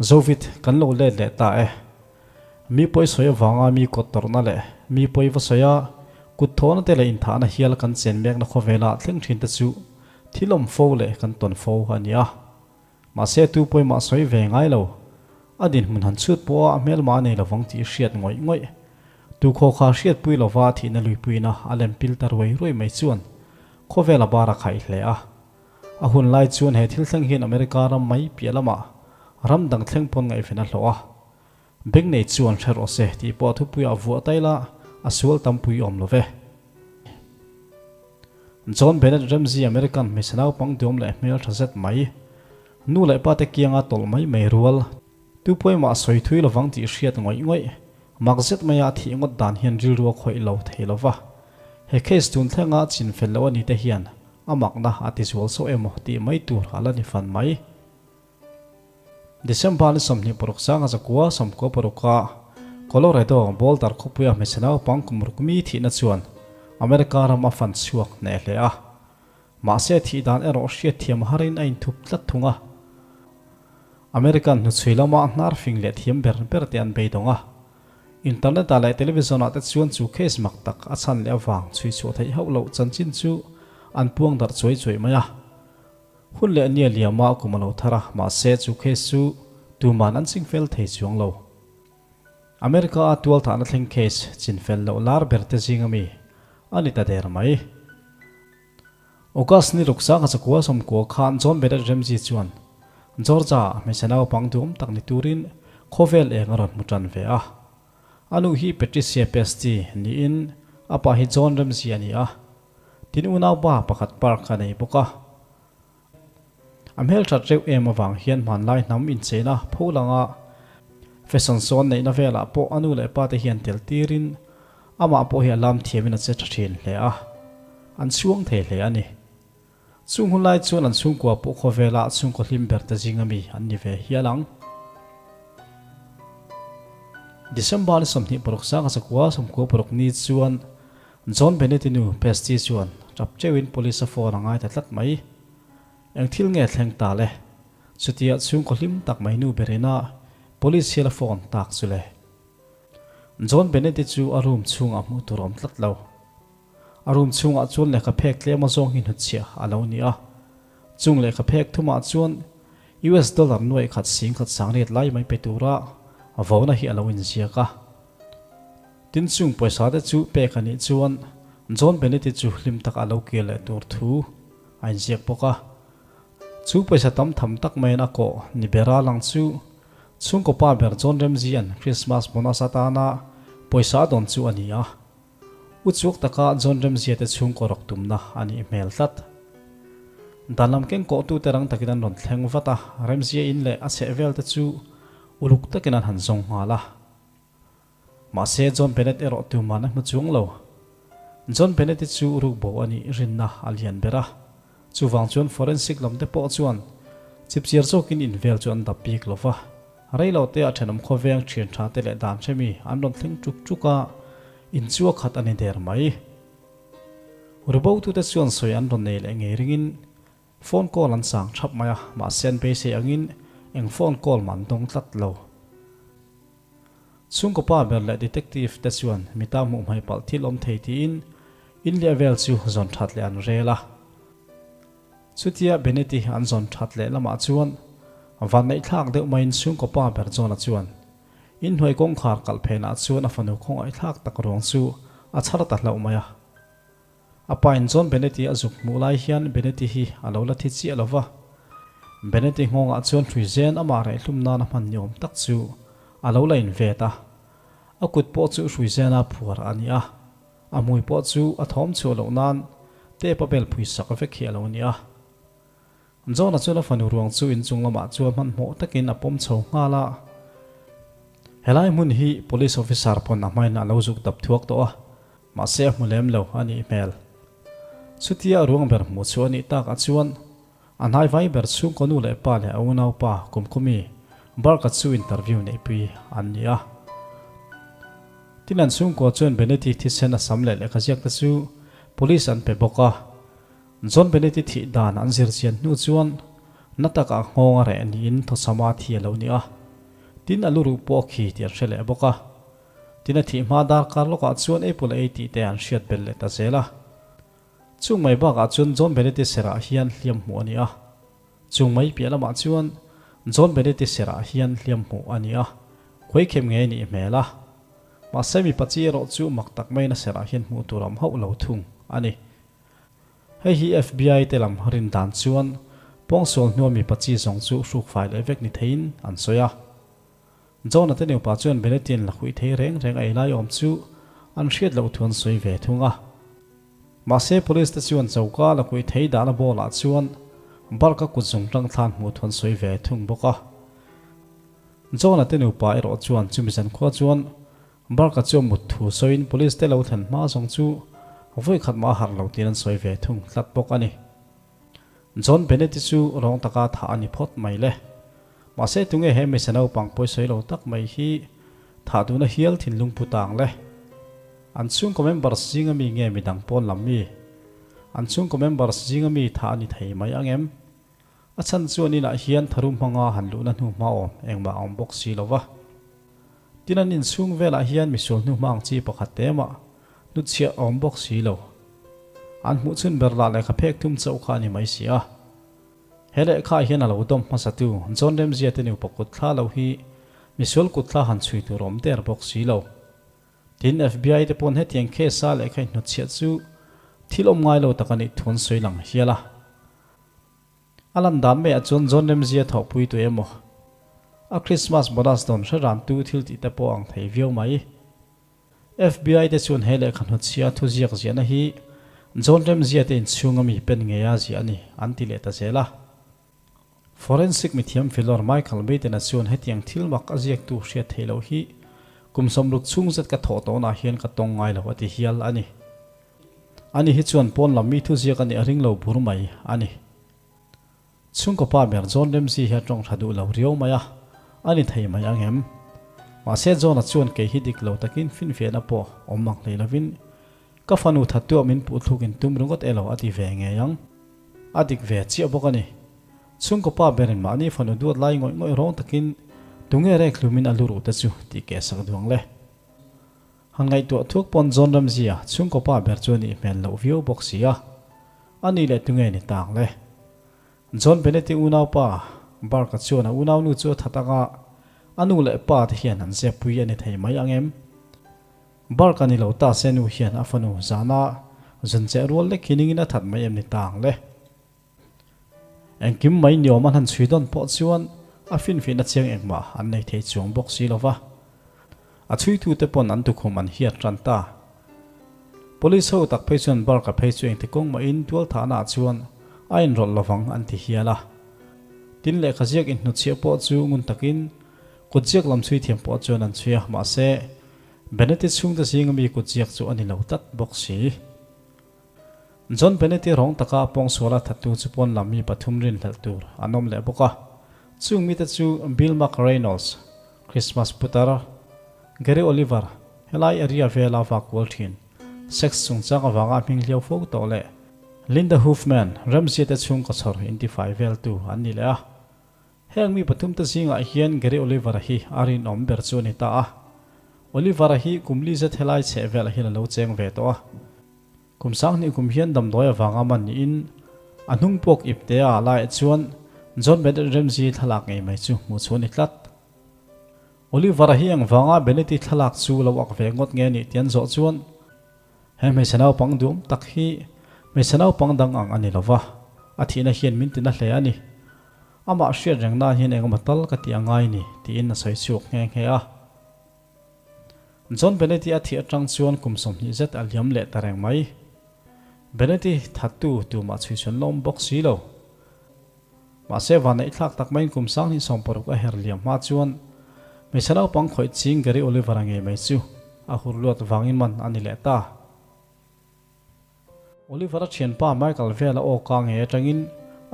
Zovit, kan lo let leh ta e. Mi pawi sawi avanga mi kawt tawrhna leh mi pawi va sawi a, kut thawhna te leh inthahna hial kan chen mekna khawvela thleng thin te chu thil awm fo leh kan tawn fo a ni a. Mahse tu pawimah sawi ve ngai lo. A dinhmun han chhut pawha a hmelma a nei lovang tih hriat ngawih ngawih. Tu khaw kha hriatpui lova thihna luipuina a lem pil ta ruai ruai mai chuan khawvel a bar a khaih hle a. A hun lai chuan he thil thleng hian America ram mai piah lamah ram dang thleng pawn ngaihven a hlawh a. Beng nei chuan hre rawh se tih pawh thupuiah vuah ta ila a sual tampui awm lo ve. John Bennett Ramsey American hmeichhe naupang duam leh hmel tha zet mai, nu leh pa te kianga tawlh mai mai rual, tu pawimah sawi thui lovang tih hriat ngawih ngawih, mak zet maia a thih ngawt dan hian rilru a khawih lo thei lo va. He case tun thlenga chin fel loh a ni te hian a makna a ti zual sauh emaw tih mai tur a la ni fan mai. December ni 26 sanga zakua 96 a Colorado Boulder khawpuia hmeichhe naupang kum ruk mi thihna chuan America ram a fan chhuak hneh hle a. Mahse thih dan erawh hriatthiam harin a inthup tlat thung a. American hnuchhui lama hnar fing leh thiam ber ber te an beidawng a. Internet ah leh television ah te chuan chu case mak tak a chhan leh avang chhui chhuah theih hauh loh chanchin chu an puang darh chuai chuai mai a. Hun leh nia liama kum a lo thar a, mahse chu case chu tuman an ching fel thei chuang lo. America a tual thahna thleng case chin fel loh lar ber te zing ami a ni ta der mai. August ni ruk sanga chakua 90 khan John Bennett Ramsey chuan Georgia ah hmeichhe naupang duhawm tak ni turin khawvel eng a rawn hmu tan ve a. A nu hi Patricia Pesci niin a pa hi John Ramsey a ni a. Tin unaupa pakhat park a nei bawk a. A hmelthat reuh em avang hian hmanlai hnam incheina pho langa fashion sawn neihna velah pawh a nu leh pa te hian tel tirin amah pawh hi a lam thiamin a che tha thin hle a, an chhuang thei hle a ni. Chung hun lai chuan an chhungkua pawh khawvela chhungkaw hlim ber te zinga mi an ni ve hial ang. December ni 26 1996 ni chuan John Bennett-i nu Pesty chuan tap teuhin police a phone a ngai ta tlat mai. Eng thil nge thleng ta le? Chutia chhungkaw hlim tak mai nu berina police hian a phone tak chu le. John Bennett-i chu a room chhungah hmuh tur a awm tlat lo. A room chhungah chuan lehkha phek tlem a zawng hi hnutchhiah a lo ni a. Chung lehkha phek thumah chuan US dollar nuaih khat sing khat sangriat lai mai pe tura vona hi a lo inziak a. Tin chung pawisa te chu pek a nih chuan John Bennett-i chu hlim tak a lo kir leh tur thu a inziak bawk a. Chu pawisa tam tham tak maiin a kawh ni bera lang chu chhungkaw pa ber John Ramsey-a'n Christmas bonus atana pawisa a dawn chu a ni a. U chuak taka John Ramsey-a te chhungkaw rawk tumna a nih hmel tlat. Dan lam keng kawhtute rang takin an rawn thleng vat a, Ramsey-a in leh a chhehvel te chu uluk takin an han zawng nghal a. Mahse, John Bennett erawh tuman a hmu chuang lo. John Bennett-i chu rukbo a nih rinna a lian ber a. Chuvang chuan forensic lam te pawh chuan chipchiar zawkin invel chu an dap bik lo va. Rei lo te ah thenawm khawveng thian tha te leh dan hremi an rawn thleng tuk tuk a, in chu a khat a ni der mai. Rubotute chuan sawi an rawn nei leh ngei ringin Phone call an chang thap mai a, mahse an beisei angin eng phone call mah an dawng tlat lo. Chhungkaw pa ber leh detective te chuan mita hmuh hmaih palh thil awm thei tiin in leh vel chu zawn that leh an rel a. Chutia Bennett-i an zawn that leh lamah chuan vanneihthlak deuh maiin chhungkaw pa ber John-a chuan inhnuai kawngkhar kalh phenah chuan a fanu khawngaihthlak tak ruang chu a chhar ta hlauh mai a. A pain John Bennett-i a zuk hmuh lai hian Bennett-i hi a lo la thi chiah lo va. Bennett-i nghawngah chuan hrui zen amah rehhlum nana hman ni awm tak chu a lo la invet a. A kut pawh chu hrui zena phuar a ni a. A hmui pawh chu a thawm chhuah loh nan tape a bel phui sak vek hi a lo ni a. John-a chuan a fanu ruang chu inchung lamah chuan hmanhmawh takin a pawm chho nghal a. Helai hmun hi police officer pawn a hmain a lo zuk dap thuak tawh a. Mahse a hmu lem lo a nih hmel. Chutia ruang ber hmuh chu a nih takah chuan a hnai vai ber chhungkaw nu leh pa leh a unaupa Kumkumi Barka chu interview neihpui an ni a. Tin an chhungkua chuan Beneti thisen a sam leh lehkha ziak te chu police an pe bawk a. John Beneti thih dan an zir chian hnu chuan na takah nghawng a reh niin thawchhama thi a lo ni a. Tin a lu ruh pawh a khi tih an hre leh bawk a. Tin a thih hma darkar lawkah chuan apple a ei tih te an hriat belh leh ta zel a. Chung mai bakah chuan John Benetti serah hian hliam hmuh a ni a. Chung mai piah lamah chuan John Benetti serah hian hliam hmuh a ni a, khuaikhem ngei nih hmel a. Mahse mipa chi erawh chu mak tak maiin a serah hian hmuh tur a awm hauh lo thung a ni. Hei hi FBI te lam rin dan chuan pawngsual hnua mipa chi zawng chu hrukfai leh vek ni theiin an sawi a. John-a te nupa chuan Benettin la huih thei reng reng a ei lai awm chu an hriat loh thu an sawi ve thung a. Mahse police te chuan choka la huih thei dahna ball-ah chuan Bark-a kut zung tang thlan hmuh thu an sawi ve thung bawk a. John-a te nupa erawh chuan chumi zan khua chuan Bark-a chu a mut thu sawiin police te lo thlen hma zawng chu vawi khat mah a harh lo tiin an sawi ve thung tlat bawk a ni. John Bennett-i chu rawng taka thah a ni phawt mai le. Mahse tunge he hmeichhe naupang pawisawi lo tak mai hi thah duhna hial thinlung pu tang le? An chhungkaw members zinga mi nge midang pawn lam mi? An chhungkaw members zinga mi thah a ni thei mai ang em? A chhan chuan inah hian tharum hmanga han luhna hnu hma awm engmah a awm bawk si lo va. Tin an inchhung velah hian misual hnu hma ang chi pakhat te mah hnutchhiah a awm bawk si lo. An hmuh chhun ber lah lehkha phek thum chauh kha a ni mai si a. He lehkhaah hian a lo dawm hmasatu John Remzia te nupa kut thla lo hi misual kut thla han chhui tur awm der bawk si lo. Tin, FBI te pawn hetiang case a lehkha inhnutchhiah chu thil awm ngai lo tak a nih thu an sawi lang hial a. A lan dan maiah chuan John Remzia thawhpui tu emaw a Christmas bonus dawn hre rantu thil tih te pawh ang thei viau mai. FBI te chuan he lehkha hnutchhia thu ziak ziahna hi John Remzia te inchhung a mi pen ngei a ziah a ni an ti leh ta zel a. Forensic mithiam filawr Michael Baden-a chuan hetiang thil mak a ziaktu hriat theih loh hi kum sawmruk chhung zet ka thawh tawnah hian ka tawng ngai lo a ti hial a ni. Ani hi chuan pawn lam mi thu ziak a nih a ring lo bur mai a ni. Chhungkaw pa ber John Ramsey hi a tawng tha duh lo riau mai a, a ni thei mai ang em? Mahse John-a chuan kei hi dik lo takin finfiahna pawh awm ang hlei lovin ka fanu thattuah min puh thlukin tum ringawt elo a ti ve ngei ang. A dik ve chiah bawk a ni. Chhungkaw pa berin mahni fanu duat lai ngawih ngawih rawng takin tunge rek hlumin a lu ruh te chu tih keh sak duang le. Han ngaihtuah thuk pawn John Ramsey-a chhungkaw pa ber chu a nih hmel loh viau bawk si a. A nih leh tunge ni tak le? John Bennett-i unaupa Bark-a chuan a unaunu chu a that anga a nu leh pa te hian an zeppui a ni thei mai ang em? Bark-a ni lo ta se nu hian a fanu zana zuncheh rual lek hi ningin a that mai em ni tak le? Engkim mai niawm an han chhui dawn pawh chuan a finfihna chiang engmah an nei thei chuang bawk si lo va. A chhuitute pawn an tukhum an hiat ran ta. Police ho tak phei chuan Bark-a phei chu engti kawng mahin tualthahna ah chuan a inrawlh lovang an ti hial a. Tin lehkha ziak inhnutchhiah pawh chu ngun takin kut ziak lam chhui thiam pawh chuan an chhui a, mahse Bennett-i chhungte zinga mi kut ziak chu a ni lo tlat bawk si. John Bennett-i rawng taka pawngsuala thattu chu pawn lam mi pathum rinhlelh tur an awm leh bawk a. Chung mite chu Bill McReynolds, Christmas putar, Gary Oliver, helai area vela vak kual thin, sex chungchang avanga hming hliau fo tawh leh Linda Hoofman, Ramsey te chhungkaw chhawr intifai veltu an ni leh a. Heng mi pathumte zingah hian Gary Oliver-a hi a rinawm ber chu a ni ta a. Oliver-a hi kum li zet helai chheh velah hian a lo cheng ve tawh a. Kum sanghnih kum hian damdawi avanga man niin a hnung puak ip te a laiah chuan John Bennett Ramsey thlalak ngei mai chu hmuh chu a ni tlat. Oliver-a hi engvanga Bennett-i thlalak chu lo ak ve ngawt nge nih tih an zawh chuan he hmeichhe naupang duam tak hi hmeichhe naupang dang ang a ni lo va, a thihna hian min tina hle a ni. Amah hriat reng nan hian engemaw tal ka tih a ngai ni tiin a sawi chhuak nghe nghe a. John Benetti a thih atang chuan kum 20 zet a liam leh ta reng mai. Benetti thattu tumah chhuichhuan la awm bawk si lo. Mahse vanneih thlak tak maiin kum 2060 a her liam hma chuan hmeichhe naupang khawih ching Gary Oliver-a ngei mai chu a hur luat vangin man a ni leh ta. Oliver-a thianpa Michael Vela aw ka ngei atangin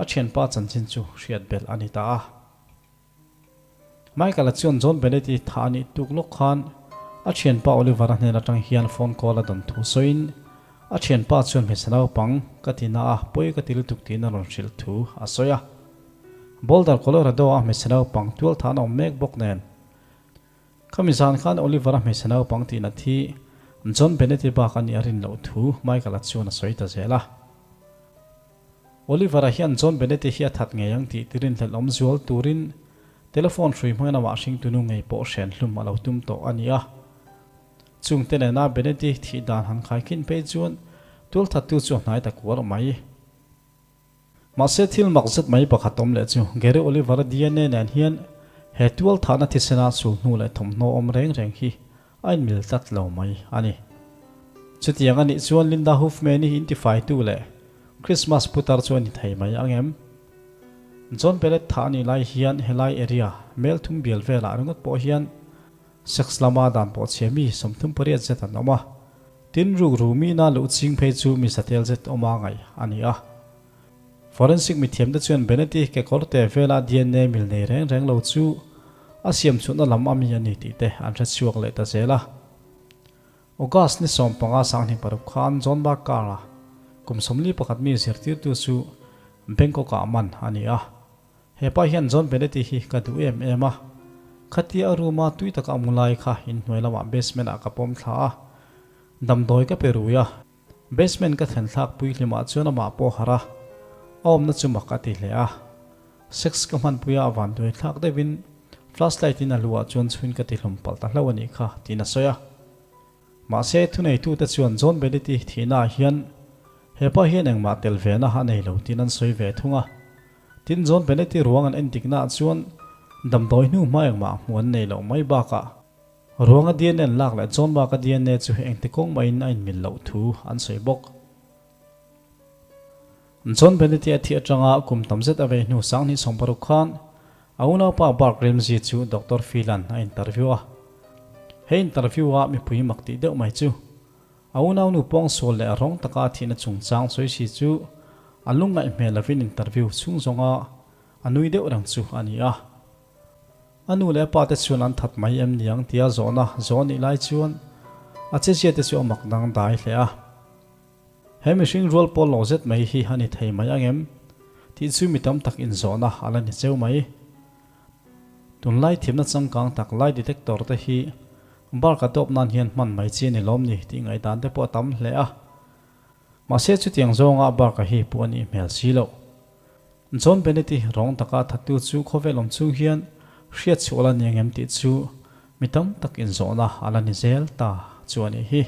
a thianpa chanchin chu hriat belh a ni ta a. Michael-a chuan John Bennett-i tha a nih tuk lawk khan a thianpa Oliver-a hnen atang hian phone call a dawn thu sawiin a thianpa chuan hmeichhe naupang ka ti na a, pawi ka ti lutuk tiin a rawn hrilh thu a sawi a. Boulder, Colorado-a hmeichhe naupang tual than a awm mek bawk nen. Khami zan khan Oliver-a hmeichhe naupang tihna thi John Bennett-i bak a nih a rin loh thu Michael-a chuan a sawi ta zel a. Oliver-a hian John Bennett-i hi a that ngei ang tih tirinhlelh awm zual turin telephone hrui hmangin amah hringtunu ngei pawh hren hlum a lo tum tawh a ni a. Chungte nena Bennett-i thih dan han khaikhin phei chuan tualthattu chu a hnai ta kuar mai. Mahse thil mak zet mai pakhat awm leh chu Gary Oliver-a DNA nen hian he tual thahna thisena sulhnu leh thawmhnaw awm reng reng hi a inmil tlat lo mai a ni. Chutiang a nih chuan Linda Huffman-i intifaitu leh Christmas putar chu a ni thei mai ang em? John Bennett thah a nih lai hian helai area mel thum bial velah ringawt pawh hian sex lama dan pawh chhia mi 38 zet an awm a. Tin, rukru mina luh ching phei chu mi satel zet awma ngaih a ni a. Forensic mithiamte chuan Bennett-i kekawr te vela DNA mil nei reng reng lo chu a siam chhunna lam a mi a ni tih te an hre chhuak leh ta zel a. August ni 15 26 khan John Mark Carr-a kum 41 mi zirtirtu chu Bangkok-ah man a ni a. He pa hian John Benetti hi ka duh em em a, khatia a room a tui taka a mu lai kha inhnuai lamah basement ah ka pawm thla a, damdawi ka pe rui a, basement ka thlen thlak pui hlimah chuan amah pawh harh a, a awmna chu mak a ti hle a. Sex ka hmanpui a vanduai thlak deuhin flashlight in a lu ah chuan chhuin ka ti hlum palh ta hlauh a nih kha tiin a sawi a. Mahse, thuneitute chuan John Bennett-i thihnaah hian he pa hian engmah tel vena a nei lo tiin an sawi ve thung a. Tin, John Bennett-i ruang an endiknaah chuan damdawi hnu hma engmah hmuh an nei loh mai bakah ruanga DNA an lak leh John Mark-a DNA chu engti kawng mahin a inmil loh thu an sawi bawk. John Bennett-i a thih atanga kum tam zet a vei hnu 2016 khan a unaupa Bark Ramsey chu Doctor Phelan a interview a. He interview-a mipui mak tih deuh mai chu a unaunu pawngsual leh rawng taka a thihna chungchang sawi si chu a lungngaih hmel lovin interview chhung zawnga a nui deuh reng chu a ni a. A nu leh a pa te chuan an that mai em niang tia zawhna zawh a nih lai chuan a chezia te chu a mak dangdai hle a. He mihring rual pawl lo zet mai hi a ni thei mai ang em? Tih chu mi tam tak inzawhna a la ni cheu mai. Tunlai thiamna changkang tak lie detector te hi bark a dawp nan hian hman mai chi a ni lawm ni tih ngaihdan te pawh a tam hle a. Mahse chutiang zawnga bark a hi pawh a nih hmel si loh. John Bennett-i rawng taka thattu chu khawvel awm chung hian hriat chhuah la ni ang em tih chu mi tam tak inzawhna a la ni zel ta chu a nih hi.